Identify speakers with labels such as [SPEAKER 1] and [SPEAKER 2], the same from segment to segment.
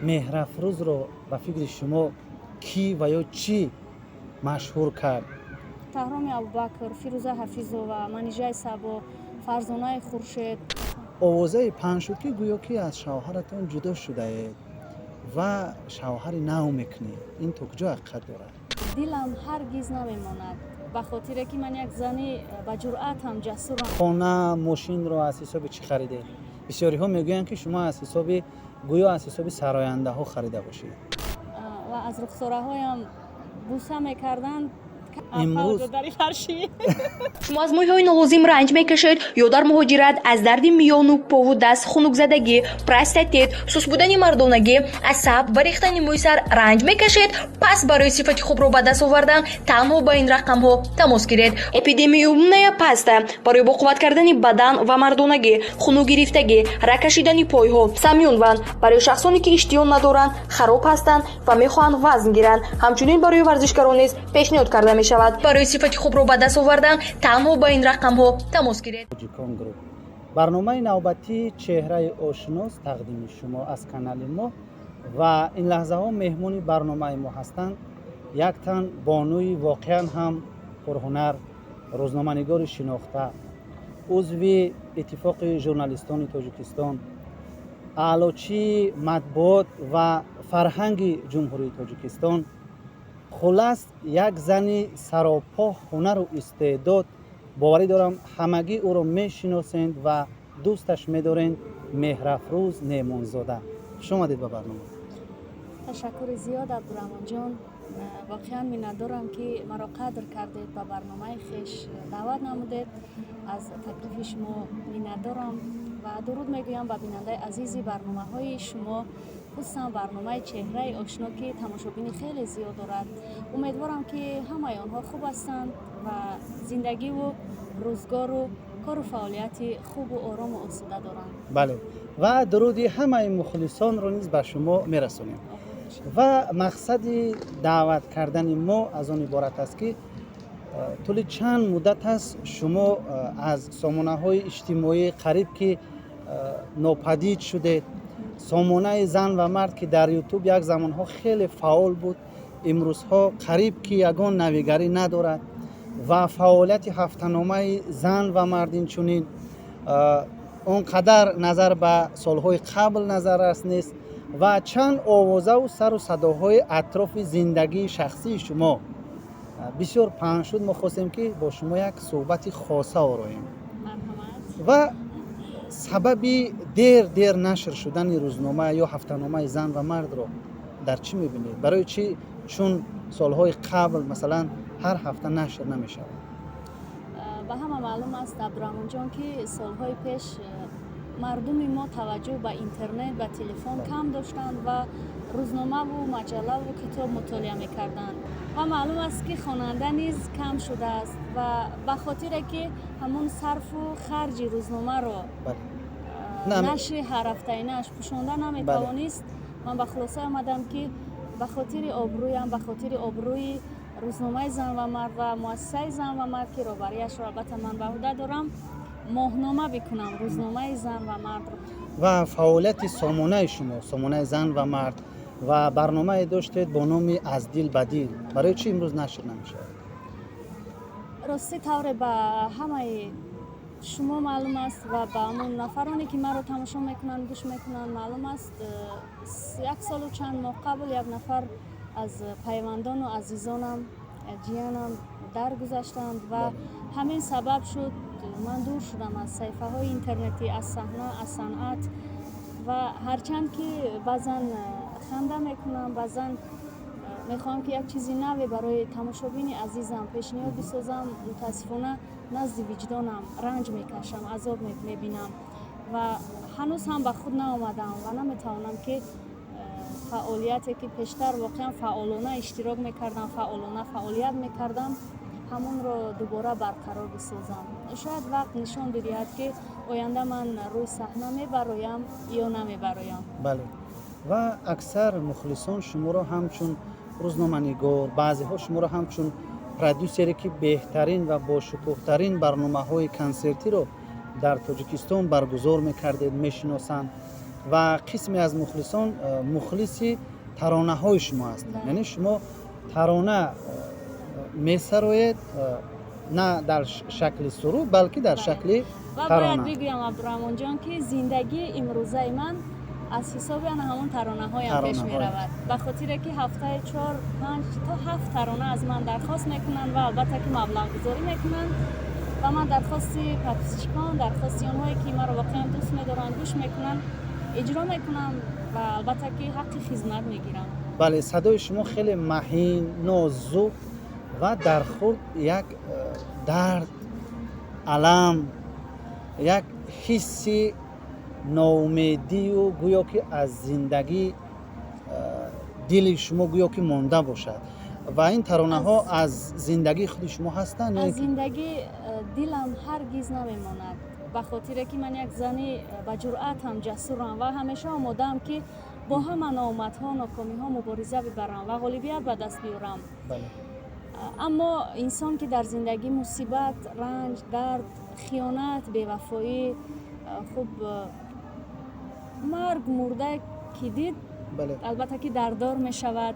[SPEAKER 1] Меҳрафрӯзро ба фикри шумо кӣ ва ё чӣ машҳур кард?
[SPEAKER 2] Таҳроми Абубакр, Фирӯза Ҳафизова, Манижаи Сабо, Фарзонаи Хуршед.
[SPEAKER 1] Овозае паҳн шуд, ки гӯё ки аз шавҳаратон ҷудо шудаед ва шавҳари нав мекунед. Ин то куҷо ҳақиқат дорад?
[SPEAKER 2] Дилам ҳаргиз намемонад, ба хотире ки ман як зани ба ҷуръатам, ҷасурам.
[SPEAKER 1] Хона, мошинро аз ҳисоби чӣ харидед? Бисёриҳо мегӯянд, ки шумо аз ҳисоби, гӯё аз ҳисоби сарояндаҳо харида бошед.
[SPEAKER 2] Ва аз рухсораҳоям буса мекарданд.
[SPEAKER 1] Имрӯз
[SPEAKER 2] дари фаршӣ.
[SPEAKER 3] Шумо аз мӯйҳои нолозим ранҷ мекашед ё дар муҳоҷират аз дарди миёну пову даст, хунукзадагӣ, простатит, суст будани мардонагӣ, асаб ва рехтани мӯи сар ранҷ мекашед? Пас барои сифати хубро ба даст овардан танҳо ба ин рақамҳо тамос гиред. Эпидемиумная паста барои боқувват кардани бадан ва мардонагӣ, хунукгирифтагӣ, рагкашидани пойҳо. Самюнван барои шахсоне, ки иштиҳо надоранд, хароб ҳастанд ва мехоҳанд вазн гиранд. Ҳамчунин барои варзишгарон низ пешниҳод карда мешавад. Барои сифати хубро ба даст овардан танҳо ба ин рақамҳо тамос гиред.
[SPEAKER 1] Тоҷикон Груп, барномаи навбатии «Чеҳраи ошнос» тақдими шумо аз канали мо. Ва ин лаҳзаҳо меҳмони барномаи мо ҳастанд як тан бонуи воқеан ҳам пурҳунар, рӯзноманигори шинохта, узви Иттифоқи журналистони Тоҷикистон, аълочии матбуот ва фарҳанги Ҷумҳурии Тоҷикистон, хулас, як зани саропо ҳунару истеъдод. Боварӣ дорам, ҳамагӣ ӯро мешиносед ва дӯсташ медоред. Меҳрафрӯз Неъмонзода, хуш омадед ба барнома.
[SPEAKER 2] Ташаккури зиёд, Абдураҳмонҷон. Воқеан миннатдорам, ки маро қадр кардед, ба барномаи хеш даъват намудед. Аз таклифи шумо миннатдорам ва дуруд мегӯям ба бинандаи азизи барномаҳои шумо, хусусан барномаи «Чеҳраи ошно», ки тамошобини хеле зиёд дорад. Умедворам, ки ҳамаи онҳо хуб ҳастанд ва зиндагиву рӯзгору кору фаъолияти хубу орому осуда доранд.
[SPEAKER 1] Бале, ва дуруди ҳамаи мухлисонро низ ба шумо мерасонем. Ва мақсади даъват кардани мо аз он иборат аст, ки тӯли чанд муддат аст шумо аз сомонаҳои иҷтимоӣ қариб ки нопадид шудед. Сомонаи «Зан ва мард», ки дар Ютуб як замонҳо хеле фаъол буд, имрӯзҳо қариб ки ягон навигарӣ надорад ва фаъолияти ҳафтаномаи «Зан ва мард» инчунин он қадар назар ба солҳои қабл назаррас нест ва чанд овозаву сару садоҳои атрофи зиндагии шахсии шумо бисёр паҳн шуд. Мо хостем, ки бо шумо як суҳбати хоса ороем.
[SPEAKER 2] Марҳамат.
[SPEAKER 1] Ва сабаби дер дер нашр шудани рӯзнома ё ҳафтаномаи «Зан ва мардро» дар чӣ мебинед? Барои чӣ чун солҳои қабл, масалан, ҳар ҳафта нашр намешавад?
[SPEAKER 2] Ба ҳама маълум аст, Абдураҳмонҷон, ки солҳои пеш мардуми мо таваҷҷӯҳ ба интернет, ба телефон кам доштанд ва рӯзномаву маҷаллаву китоб мутолиа мекарданд. Ва маълум аст, ки хонанда низ кам шудааст ва ба хотире ки ҳамун сарфу харҷи рӯзномаро нашри ҳарҳафтаинааш пӯшонда наметавонист, ман ба хулоса омадам, ки ба хотири обрӯям, ба хотири обрӯи рӯзномаи «Зан ва мард» ва муассисаи «Зан ва мард», ки роҳбарияшро албатта ман ба ӯҳда дорам, моҳнома бикунам рӯзномаи «Зан ва мардро».
[SPEAKER 1] Ва фаъолияти сомонаи шумо, сомонаи «Зан ва мард», ва барномае доштед бо номи «Аз дил ба дил», барои чӣ имрӯз нашр намешавад?
[SPEAKER 2] Ростӣ, тавре ба ҳамаи шумо маълум аст ва ба ҳамон нафароне, ки маро тамошо мекунанд, гӯш мекунанд, маълум аст, як солу чанд моҳ қабл як нафар аз пайвандону азизонам, ҷиянам, даргузаштанд ва ҳамин сабаб шуд, ман дур шудам аз саҳифаҳои интернетӣ, аз саҳна, аз санъат. Ва ҳарчанд ки баъзан ханда мекунам, баъзан мехоҳам, ки як чизи наве барои тамошобини азизам пешниҳод бисозам, мутаассифона, назди виҷдонам ранҷ мекашам, азоб мебинам ва ҳанӯз ҳам ба худ наомадам ва наметавонам, ки фаъолияте, ки пештар воқеан фаъолона иштирок мекардам, фаъолона фаъолият мекардам, ҳамонро дубора барқарор бисозам. Шояд вақт нишон бидиҳад, ки оянда ман рӯи саҳна мебароям ё намебароям.
[SPEAKER 1] Бале, ва аксар мухлисон шуморо ҳамчун рӯзноманигор, баъзеҳо шуморо ҳамчун продюсере, ки беҳтарин ва бошукӯҳтарин барномаҳои консертиро дар Тоҷикистон баргузор мекардед, мешиносанд. Ва қисме аз мухлисон мухлиси таронаҳои шумо ҳастанд. Яъне шумо тарона месароед, на дар шакли суруд, балки дар шакли
[SPEAKER 2] ва
[SPEAKER 1] тарона.
[SPEAKER 2] Бояд бигӯям, Абдураҳмонҷон, ки зиндагии имрӯзаи ман аз ҳисоби ана ҳамон таронаҳоям пеш
[SPEAKER 1] Таронаҳоям.
[SPEAKER 2] меравад, ба хотире ки ҳафтаи чор, панҷ то ҳафт тарона аз ман дархост мекунанд ва албатта ки маблағгузорӣ мекунанд. Ва ман дархости подписчикон, дархости онҳое ки маро воқеан дӯст медоранд, гӯш мекунанд, иҷро мекунам ва албатта ки ҳаққи хизмат мегирам.
[SPEAKER 1] Бале, садои шумо хеле маҳин, нозук ва дар худ як дард, алам, як ҳисси ноумедию гӯё ки аз зиндагӣ дили шумо гӯё ки монда бошад. Ва ин таронаҳо аз зиндагии худи шумо ҳастанд ё
[SPEAKER 2] Аз
[SPEAKER 1] ин ки
[SPEAKER 2] зиндагӣ дилам ҳаргиз намемонад, ба хотире ки ман як зани ба ҷуръатам, ҷасурам ва ҳамеша омодаам, ки бо ҳама ноомадҳо, нокомиҳо мубориза бибарам ва ғолибият ба даст биёрам. Аммо инсон ки дар зиндагӣ мусибат, ранҷ, дард, хиёнат, бевафоӣ, хуб, марг, мурда ки дид, албатта ки дардор мешавад,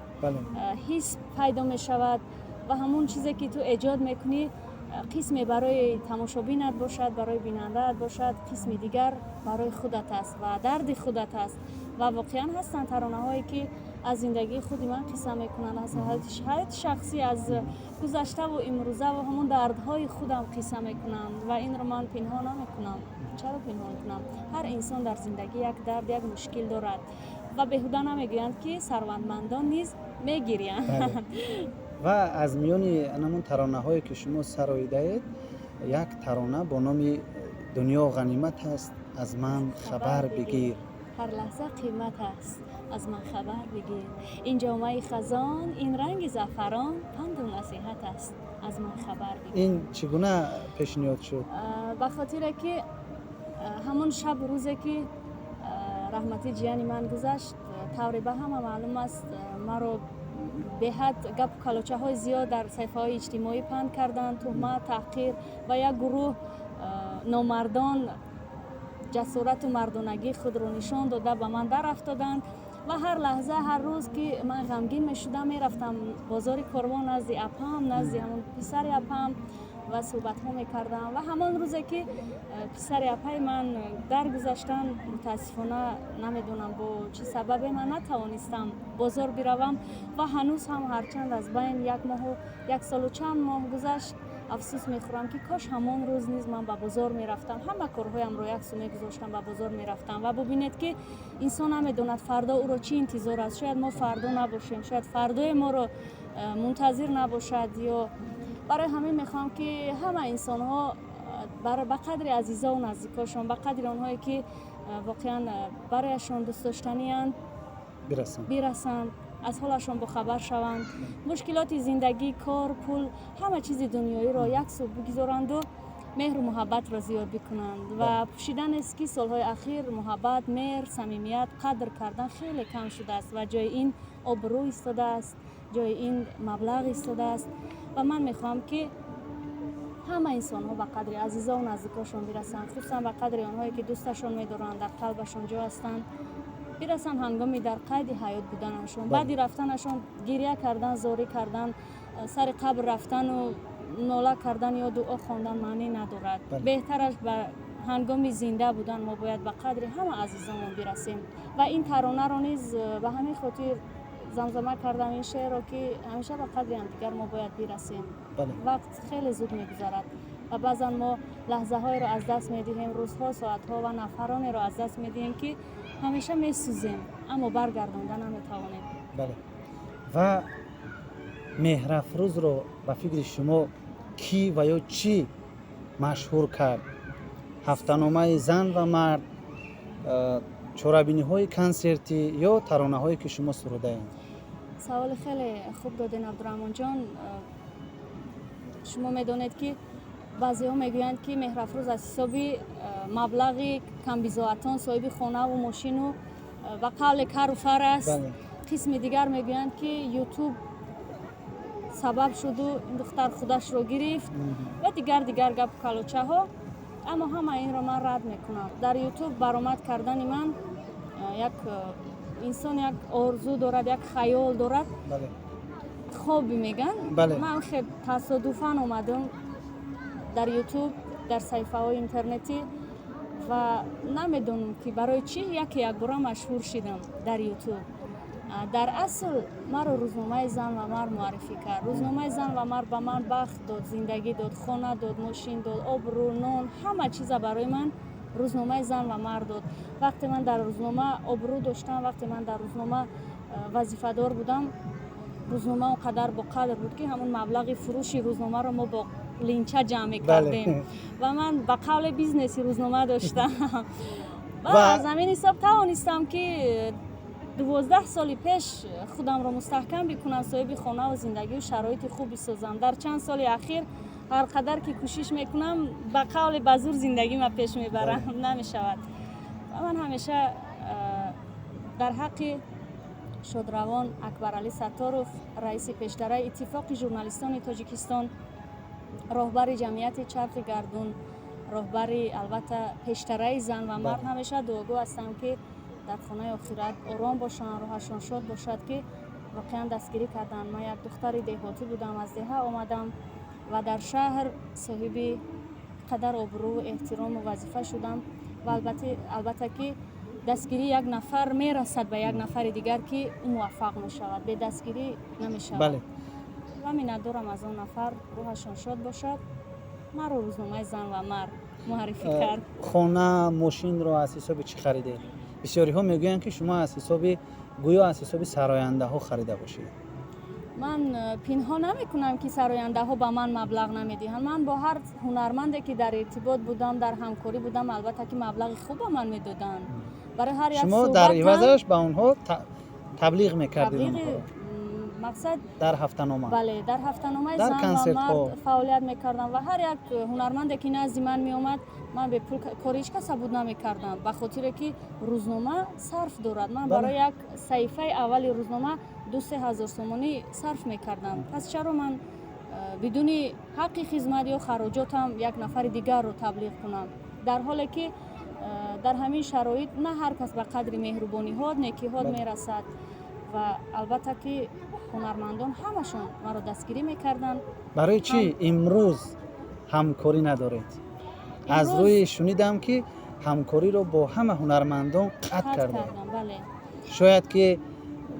[SPEAKER 2] ҳис пайдо мешавад ва ҳамон чизе ки ту эҷод мекунӣ, қисме барои тамошобинат бошад, барои бинандаат бошад, қисми дигар барои худат аст ва дарди худат аст. Ва воқеан ҳастанд таронаҳое, ки аз зиндагии худи ман қисса мекунанд, аз ҳаёти шахсӣ, аз гузаштаву имрӯзаву ҳамон дардҳои худам қисса мекунанд ва инро ман пинҳон намекунам. Чаро пинҳон кунам? Ҳар инсон дар зиндагӣ як дард, як мушкил дорад ва беҳуда намегӯянд, ки сарватмандон низ мегириянд.
[SPEAKER 1] Ва аз миёни ҳамон таронаҳое, ки шумо сароидаед, як тарона бо номи «Дунё ғанимат аст, аз ман хабар бигир».
[SPEAKER 2] Ҳар лаҳза қимат аст, аз ман хабар бигир. Ин ҷомаи хазон, ин ранги заъфарон, панду насиҳат аст, аз ман хабар бигир.
[SPEAKER 1] Ин чӣ гуна пешниҳод шуд?
[SPEAKER 2] Ба хотире ки ҳамон шабу рӯзе ки раҳматӣ ҷияни ман гузашт, тавре ба ҳама маълум аст, маро беҳад гапу калочаҳои зиёд дар саҳифаҳои иҷтимоӣ паҳн карданд, туҳмат, таҳқир, ва як гурӯҳ номардон ҷасорату мардонагии худро нишон дода, ба ман дарафтоданд. Ва ҳар лаҳза, ҳар рӯз ки ман ғамгин мешудам, мерафтам бозори Корвон, назди апам, назди ҳамон писари апам ва суҳбатҳо мекардам. Ва ҳамон рӯзе ки писари апаи ман даргузаштанд, мутаассифона, намедонам бо чӣ сабабе, ман натавонистам бозор биравам. Ва ҳанӯз ҳам, ҳарчанд аз байн як моҳу як солу чанд моҳ гузашт, афсӯс мехӯрам, ки кош ҳамон рӯз низ ман ба бозор мерафтам, ҳама корҳоямро як сӯ мегузоштам, ба бозор мерафтам. Ва бубинед, ки инсон намедонад, фардо ӯро чӣ интизор аст. Шояд мо фардо набошем, шояд фардое моро мунтазир набошад. Ё барои ҳамин мехоҳам, ки ҳама инсонҳо ба қадри азизову наздикошон, ба қадри онҳое ки воқеан барояшон дӯстдоштанианд,
[SPEAKER 1] бирасанд,
[SPEAKER 2] бирасанд, аз ҳолашон бохабар шаванд, мушкилоти зиндагӣ, кор, пул, ҳама чизи дунёиро як сӯ бигузоранду меҳру муҳаббатро зиёд бикунанд. Ва пӯшида нест, ки солҳои ахир муҳаббат, меҳр, самимият, қадр кардан хеле кам шудааст ва ҷои ин обрӯ истодааст, ҷои ин маблағ истодааст. Ва ман мехоҳам, ки ҳама инсонҳо ба қадри азизову наздикошон бирасанд, хусусан ба қадри онҳое ки дӯсташон медоранд, дар қалбашон ҷо ҳастанд, бирасанд ҳангоми дар қайди ҳаёт буданашон. Баъди рафтанашон гиря кардан, зорӣ кардан, сари қабр рафтану нола кардан ё дуо хондан маънӣ надорад. Беҳтараш, ба ҳангоми зинда будан мо бояд ба қадри ҳама азизонмон бирасем. Ва ин таронаро низ ба ҳамин хотир замзама кардам, ин шеърро, ки ҳамеша ба қадри ҳамдигар мо бояд бирасем. Вақт хеле зуд мегузарад ва баъзан мо лаҳзаҳоеро аз даст медиҳем, рӯзҳо, соатҳо ва нафаронеро аз даст медиҳем, ки ҳамеша месӯзем, аммо баргардонда наметавонем.
[SPEAKER 1] Бале, ва Меҳрафрӯзро ба фикри шумо кӣ ва ё чӣ машҳур кард? Ҳафтаномаи «Зан ва мард», чорабиниҳои консертӣ ё таронаҳое, ки шумо сурудаед?
[SPEAKER 2] Саволи хеле хуб додем, Абдураҳмонҷон. Шумо медонед, ки баъзеҳо мегӯянд, ки Меҳрафрӯз аз ҳисоби маблағи камбизоатон соҳиби хонаву мошину ба қавле кару фар аст. Қисми дигар мегӯянд, ки Ютуб сабаб шуду ин духтар худашро гирифт ва дигар дигар гапу калочаҳо. Аммо ҳама инро ман рад мекунам. Дар Ютуб баромад кардани ман Як инсон як орзу дорад, як хаёл дорад, хоби меган. Ман хел тасодуфан омадам дар Ютуб, дар саҳифаҳои интернетӣ ва намедонам, ки барои чӣ яке якбора машҳур шидам дар Ютуб. Дар асл маро рӯзномаи «Зан ва мард» муаррифӣ кард. Рӯзномаи «Зан ва мард» ба ман бахт дод, зиндагӣ дод, хона дод, мошин дод, обрӯ, нон, ҳама чиза барои ман рӯзномаи «Зан ва мард» дод. Вақте ман дар рӯзнома обрӯ доштам, вақте ман дар рӯзнома вазифадор будам, рӯзнома он қадар боқадр буд, ки ҳамон маблағи фурӯши рӯзномаро мо бо линча ҷамъ мекардем ва ман ба қавле бизнеси рӯзнома доштам ва аз ҳамин ҳисоб тавонистам, ки 12 соли пеш худамро мустаҳкам бикунам, соҳиби хонаву зиндагию шароити хуб бисозам. Дар чанд соли ахир ҳар қадар ки кӯшиш мекунам, ба қавле ба зур зиндагима пеш мебарам, намешавад. Ва ман ҳамеша дар ҳаққи шодравон Акбаралӣ Сатторов, раиси пештараи Иттифоқи журналистони Тоҷикистон, роҳбари ҷамъияти «Чархи гардун», роҳбари, албатта, пештараи «Зан ва мард», ҳамеша дуогӯ ҳастам, ки дар хонаи охират ором бошанд, рӯҳашон шод бошад, ки воқеан дастгирӣ карданд. Ман як духтари деҳотӣ будам, аз деҳа омадам ва дар шаҳр соҳиби қадар обрӯ, эҳтирому вазифа шудам. Ва албатта, ки дастгирии як нафар мерасад ба як нафари дигар, ки ӯ муваффақ мешавад. Бе дастгирӣ намешавад. Ва миннатдорам аз он нафар, рӯҳашон шод бошад. Маро рӯзномаи «Зан ва мард» муаррифӣ кард.
[SPEAKER 1] Хона, мошинро аз ҳисоби чӣ харидед? Бисёриҳо мегӯянд, ки шумо аз ҳисоби, гӯё аз ҳисоби сарояндаҳо харида бошед.
[SPEAKER 2] Ман пинҳон намекунам, ки сарояндаҳо ба ман маблағ намедиҳанд. Ман бо ҳар ҳунарманде ки дар иртибот будам, дар ҳамкорӣ будам, албатта, ки маблағи хуб ба ман медоданд барои ҳар як
[SPEAKER 1] Шумо дар
[SPEAKER 2] суҳбатам.
[SPEAKER 1] ивазаш ба онҳо таблиғ мекардед?
[SPEAKER 2] Таблиғи
[SPEAKER 1] Онҳоро
[SPEAKER 2] мақсад
[SPEAKER 1] дар ҳафтанома.
[SPEAKER 2] Бале, дар ҳафтаномаи
[SPEAKER 1] Дар
[SPEAKER 2] «Зан ва
[SPEAKER 1] консертҳо.
[SPEAKER 2] мард» фаъолият мекардам ва ҳар як ҳунарманде ки назди ман меомад, ман бепул кори ҳеҷ каса буд намекардам, ба хотире ки рӯзнома сарф дорад. Ман барои як саҳифаи аввали рӯзнома 2-3 ҳазор сомонӣ сарф мекардам. Пас чаро ман бидуни ҳаққи хизмат ё хароҷотам як нафари дигарро таблиғ кунам, дар ҳоле ки дар ҳамин шароит на ҳар кас ба қадри меҳрубониҳот, некиҳот мерасад? Ва албатта, ки ҳунармандон ҳамашон маро дастгирӣ мекарданд.
[SPEAKER 1] Барои чӣ имрӯз ҳамкорӣ надоред? Аз рӯи шунидам, ки ҳамкориро бо ҳама ҳунармандон қатъ
[SPEAKER 2] қатъ
[SPEAKER 1] кардед.
[SPEAKER 2] Кардам, бале.
[SPEAKER 1] Шояд ки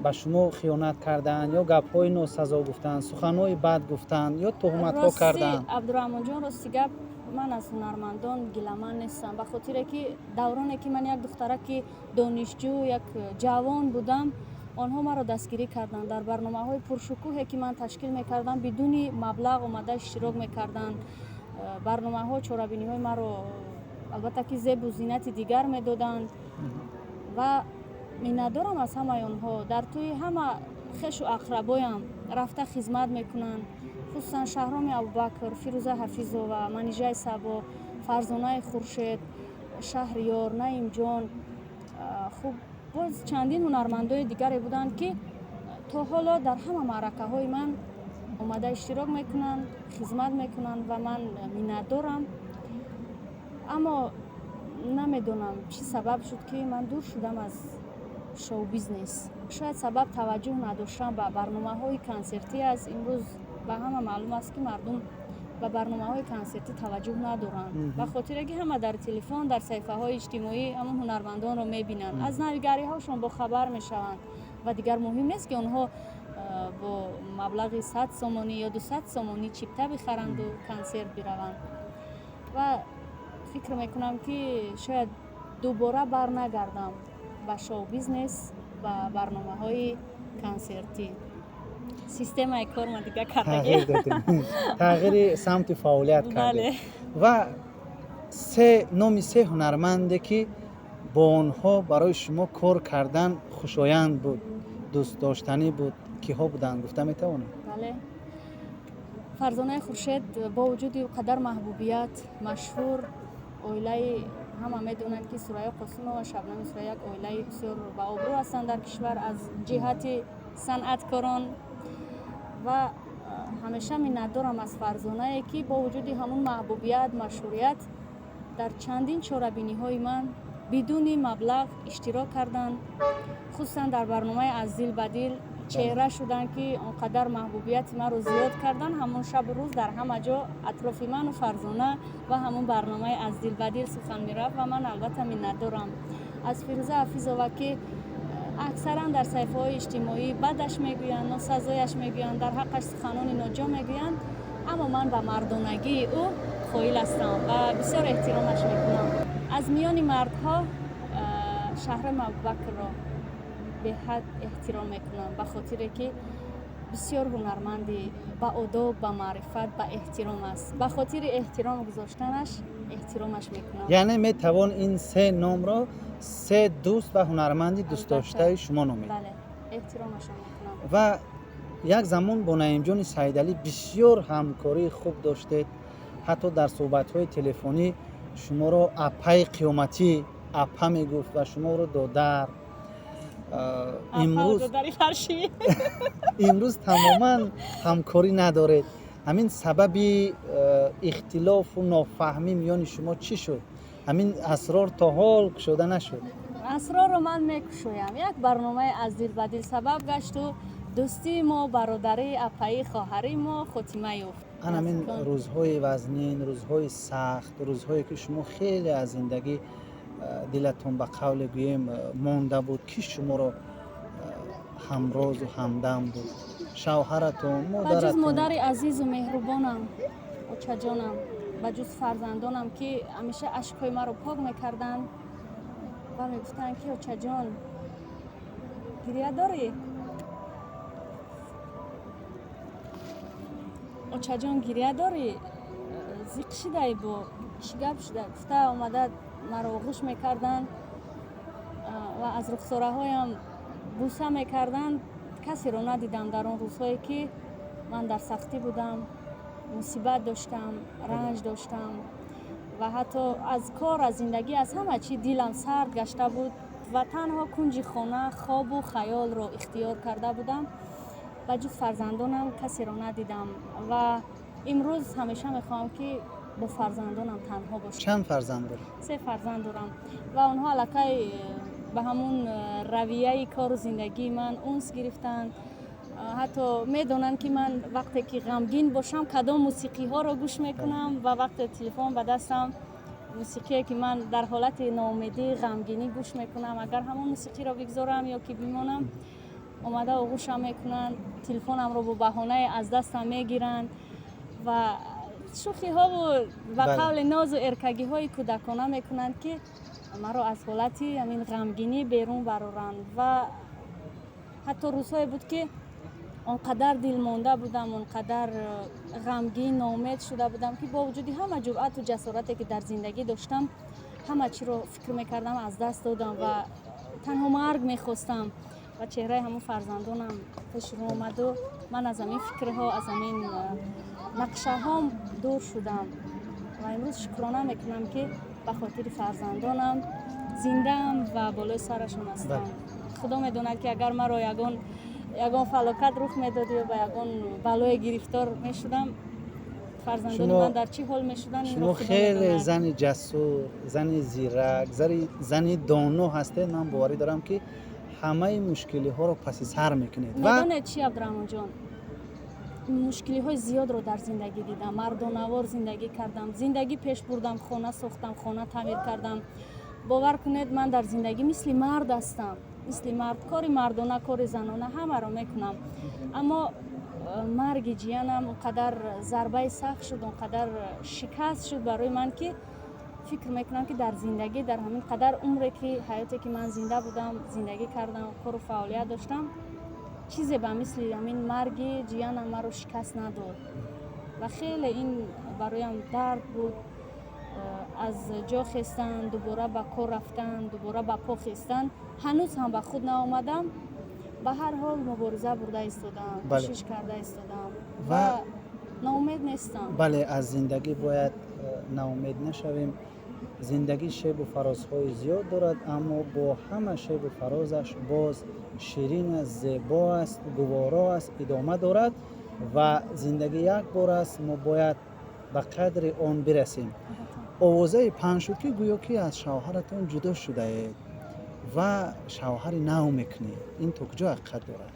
[SPEAKER 1] ба шумо хиёнат карданд ё гапҳои носазо гуфтанд, суханҳои бад гуфтанд ё туҳматҳо
[SPEAKER 2] Рости,
[SPEAKER 1] карданд.
[SPEAKER 2] Абдураҳмонҷон, рости гап, ман аз ҳунармандон гиламан нестам, ба хотире ки давроне ки ман як духтараки донишҷӯ, як ҷавон будам, онҳо маро дастгирӣ карданд. Дар барномаҳои пуршукӯҳе ки ман ташкил мекардам, бидуни маблағ омада иштирок мекарданд. Барномаҳо, чорабиниҳои маро, албатта, ки зебу зинати дигар медоданд ва миннатдорам аз ҳамаи онҳо. Дар тӯи ҳама хешу ақрабоям рафта хизмат мекунанд, хусусан Шаҳроми Абубакр, Фирӯза Ҳафизова, Манижаи Сабо, Фарзонаи Хуршед, Шаҳриёр, Наимҷон. Хуб, боз чандин ҳунармандои дигаре буданд, ки то ҳоло дар ҳама маъракаҳои ман омада иштирок мекунанд, хизмат мекунанд ва ман миннатдорам. Аммо намедонам, чӣ сабаб шуд, ки ман дур шудам аз шоу-бизнес. Шояд сабаб таваҷҷӯҳ надоштан ба барномаҳои консертӣ аст. Имрӯз ба ҳама маълум аст, ки мардум ба барномаҳои консертӣ таваҷҷӯҳ надоранд, ба хотире ки ҳама дар телефон, дар саҳифаҳои иҷтимоӣ ҳамон ҳунармандонро мебинанд, аз навигариҳошон бохабар мешаванд ва дигар муҳим нест, ки онҳо бо маблағи 100 сомонӣ ё 200 сомонӣ чипта бихаранду консерт бираванд. Ва фикр мекунам, ки шояд дубора барнагардам ба шоу-бизнес, ба барномаҳои консертӣ. Системаи корма дига кардагӣ.
[SPEAKER 1] Тағйир додем, тағйири самти фаъолият кардем. Ва се номи се ҳунарманде, ки бо онҳо барои шумо кор кардан хушоянд буд, дӯстдоштанӣ буд, киҳо буданд, гуфта метавонед?
[SPEAKER 2] Бале, Фарзонаи Хуршед. Бо вуҷуди қадар маҳбубият, машҳур, оилаи, ҳама медонанд, ки Сурайё Қосимова, Шабнами Сурайё як оилаи бисёр баобрӯ ҳастанд дар кишвар аз ҷиҳати санъаткорон. Ва ҳамеша миннатдорам аз Фарзонае, ки бо вуҷуди ҳамун маҳбубият, машҳурият, дар чандин чорабиниҳои ман бидуни маблағ иштирок карданд, хусусан дар барномаи «Аз дил ба дил» чеҳра шуданд, ки он қадар маҳбубияти маро зиёд карданд. Ҳамон шабу рӯз дар ҳама ҷо атрофи ману Фарзона ва ҳамон барномаи «Аз дил ба дил» сухан мерафт ва ман албатта миннатдорам аз Фирӯза Ҳафизова, ки аксаран дар саҳифаҳои иҷтимоӣ бадаш мегӯянд, носазояш мегӯянд, дар ҳаққаш суханони ноҷо мегӯянд, аммо ман ба мардонагии ӯ қоил ҳастам ва бисёр эҳтиромаш мекунам. Аз миёни мардҳо Шаҳрам Абубакрро беҳад эҳтиром мекунам, ба хотире ки бисёр ҳунарманди ба одоб, ба маърифат, ба эҳтиром аст. Ба хотири эҳтиром гузоштанаш эҳтиромаш мекунам.
[SPEAKER 1] Яъне метавон ин се номро се дӯст ва ҳунарманди дӯстдоштаи шумо номид.
[SPEAKER 2] Бале, эҳтиромашон мекунам.
[SPEAKER 1] Ва як замон бо Наимҷони Саидалӣ бисёр ҳамкории хуб доштед. Ҳатто дар суҳбатҳои телефонӣ шуморо апаи қиёматӣ, апа мегуфт ва шуморо додар. Имрӯз имрӯз тамоман ҳамкорӣ надоред. Ҳамин сабаби ихтилофу нофаҳмӣ миёни шумо чӣ шуд? Ҳамин асрор то ҳол кушода нашуд.
[SPEAKER 2] Асрорро ман мекушоям. Як барномаи «Аз дил ба дил» сабаб гашту дӯстии мо, бародарии, апаӣ, хоҳарии мо хотима ёфт.
[SPEAKER 1] Ан ҳамин рӯзҳои вазнин, рӯзҳои сахт, рӯзҳое ки шумо хеле аз зиндагӣ дилатон, ба қавле гӯем, монда буд, ки шуморо ҳамрозу ҳамдам буд? Шавҳаратон,
[SPEAKER 2] ба ҷуз модари азизу меҳрубонам, очаҷонам, ба ҷуз фарзандонам, ки ҳамеша ашкҳои маро пок мекарданд ва мегуфтанд, ки очаҷон, гиря дорӣ? Очаҷон, гиря дорӣ? Зиқ шидаи, бо чӣ гап шуда? Гуфта омада маро оғӯш мекарданд ва аз рухсораҳоям бӯса мекарданд. Касеро надидам дар он рӯзҳое, ки ман дар сахтӣ будам, мусибат доштам, ранҷ доштам ва ҳатто аз кор, аз зиндагӣ, аз ҳама чӣ дилам сард гашта буд ва танҳо кунҷи хона, хобу хаёлро ихтиёр карда будам. Ба ҷуз фарзандонам касеро надидам ва имрӯз ҳамеша мехоҳам, ки бо фарзандонам танҳо бошам.
[SPEAKER 1] Чанд фарзанд доред?
[SPEAKER 2] Се фарзанд дорам ва онҳо аллакай ба ҳамун равияи кору зиндагии ман унс гирифтанд. Ҳатто медонанд, ки ман вақте ки ғамгин бошам, кадом мусиқиҳоро гӯш мекунам ва вақте телефон ба дастам, мусиқие ки ман дар ҳолати ноумедӣ, ғамгинӣ гӯш мекунам, агар ҳамон мусиқиро бигзорам ё ки бимонам, омада оғӯшам мекунанд, телефонамро бо баҳонае аз дастам мегиранд ва шӯхиҳову ба қавли нозу эркагиҳои кӯдакона мекунанд, ки маро аз ҳолати ҳамин ғамгинӣ берун бароранд. Ва ҳатто рӯзҳое буд, ки он қадар дилмонда будам, он қадар ғамгин, ноумед шуда будам, ки бо вуҷуди ҳама ҷуръату ҷасорате, ки дар зиндагӣ доштам, ҳама чиро фикр мекардам аз даст додам ва танҳо марг мехостам. Ва чеҳраи ҳамон фарзандонам пеши рӯ омаду ман аз ҳамин фикрҳо, аз ҳамин нақшаҳом дур шудам ва имрӯз шукрона мекунам, ки ба хотири фарзандонам зиндаам ва болои сарашон ҳастам. Худо медонад, ки агар маро ягон фалокат рух медод ё ба ягон балое гирифтор мешудам, фарзандони ман дар чӣ ҳол мешуданд.
[SPEAKER 1] Шумо хеле зани ҷасур, зани зирак, зани доно ҳастед. Ман боварӣ дорам, ки ҳамаи мушкилиҳоро паси сар мекунед.
[SPEAKER 2] Медонед чӣ, Абдураҳмонҷон, мушкилиҳои зиёдро дар зиндагӣ дидам, мардонавор зиндагӣ кардам, зиндагӣ пеш бурдам, хона сохтам, хона таъмир кардам. Бовар кунед, ман дар зиндагӣ мисли мард ҳастам, мисли мард кори мардона, кори занона ҳамаро мекунам, аммо марги ҷиянам он қадар зарбаи сахт шуд, он қадар шикаст шуд барои ман, ки фикр мекунам, ки дар зиндагӣ, дар ҳамин қадар умре ки, ҳаёте ки ман зинда будам, зиндагӣ кардам, кору фаъолият доштам, чизе ба мисли ҳамин марги ҷиянам маро шикаст надод ва хеле ин бароям дард буд. Аз ҷо хестан, дубора ба кор рафтан, дубора ба по хестан, ҳанӯз ҳам ба худ наомадам. Ба ҳар ҳол мубориза бурда истодам, кӯшиш карда истодам ва ноумед нестам.
[SPEAKER 1] Бале, аз зиндагӣ бояд ноумед нашавем. Зиндагӣ шебу фарозҳои зиёд дорад, аммо бо ҳама шебу фарозаш боз ширин аст, зебо аст, гуворо аст, идома дорад ва зиндагӣ як бор аст, мо бояд ба қадри он бирасем. Овозае паҳн шуд, ки гӯё ки аз шавҳаратон ҷудо шудаед ва шавҳари нав мекунед. Ин то куҷо ҳақиқат дорад?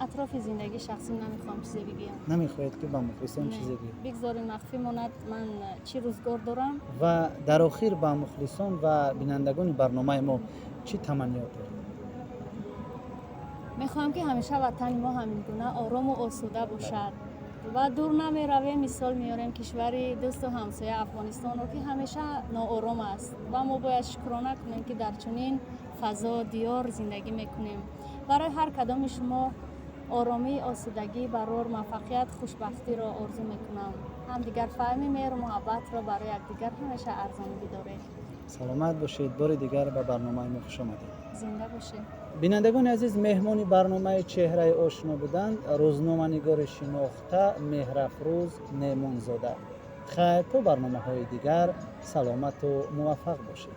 [SPEAKER 2] Атрофи зиндагии шахсӣ намехоҳам чизе бигӯям.
[SPEAKER 1] Намехоҳед, ки ба мухлисон чизе бигӯед?
[SPEAKER 2] Бигзорин махфӣ монад, ман чӣ рӯзгор дорам.
[SPEAKER 1] Ва дар охир ба мухлисон ва бинандагони барномаи мо чӣ таманниёт доред?
[SPEAKER 2] Мехоҳам, ки ҳамеша ватани мо ҳамин гуна орому осуда бошад ва дур намеравем, мисол меорем кишвари дӯсту ҳамсоя Афғонистонро, ки ҳамеша ноором аст, ва мо бояд шукрона кунем, ки дар чунин фазо, диёр зиндагӣ мекунем. Барои ҳар кадоми шумо оромӣ, осудагӣ, барор муваффақият, хушбахтиро орзу мекунам. Ҳамдигарфаҳмӣ, меҳру муҳаббатро барои якдигар ҳамеша арзонӣ бидоред.
[SPEAKER 1] Саломат бошед. Бори дигар ба барномаи мо хуш омадед.
[SPEAKER 2] Зинда бошед.
[SPEAKER 1] Бинандагони азиз, меҳмони барномаи «Чеҳраи ошно» буданд рӯзноманигори шинохта Меҳрафрӯз Неъмонзода. Хайр, то барномаҳои дигар саломату муваффақ бошед.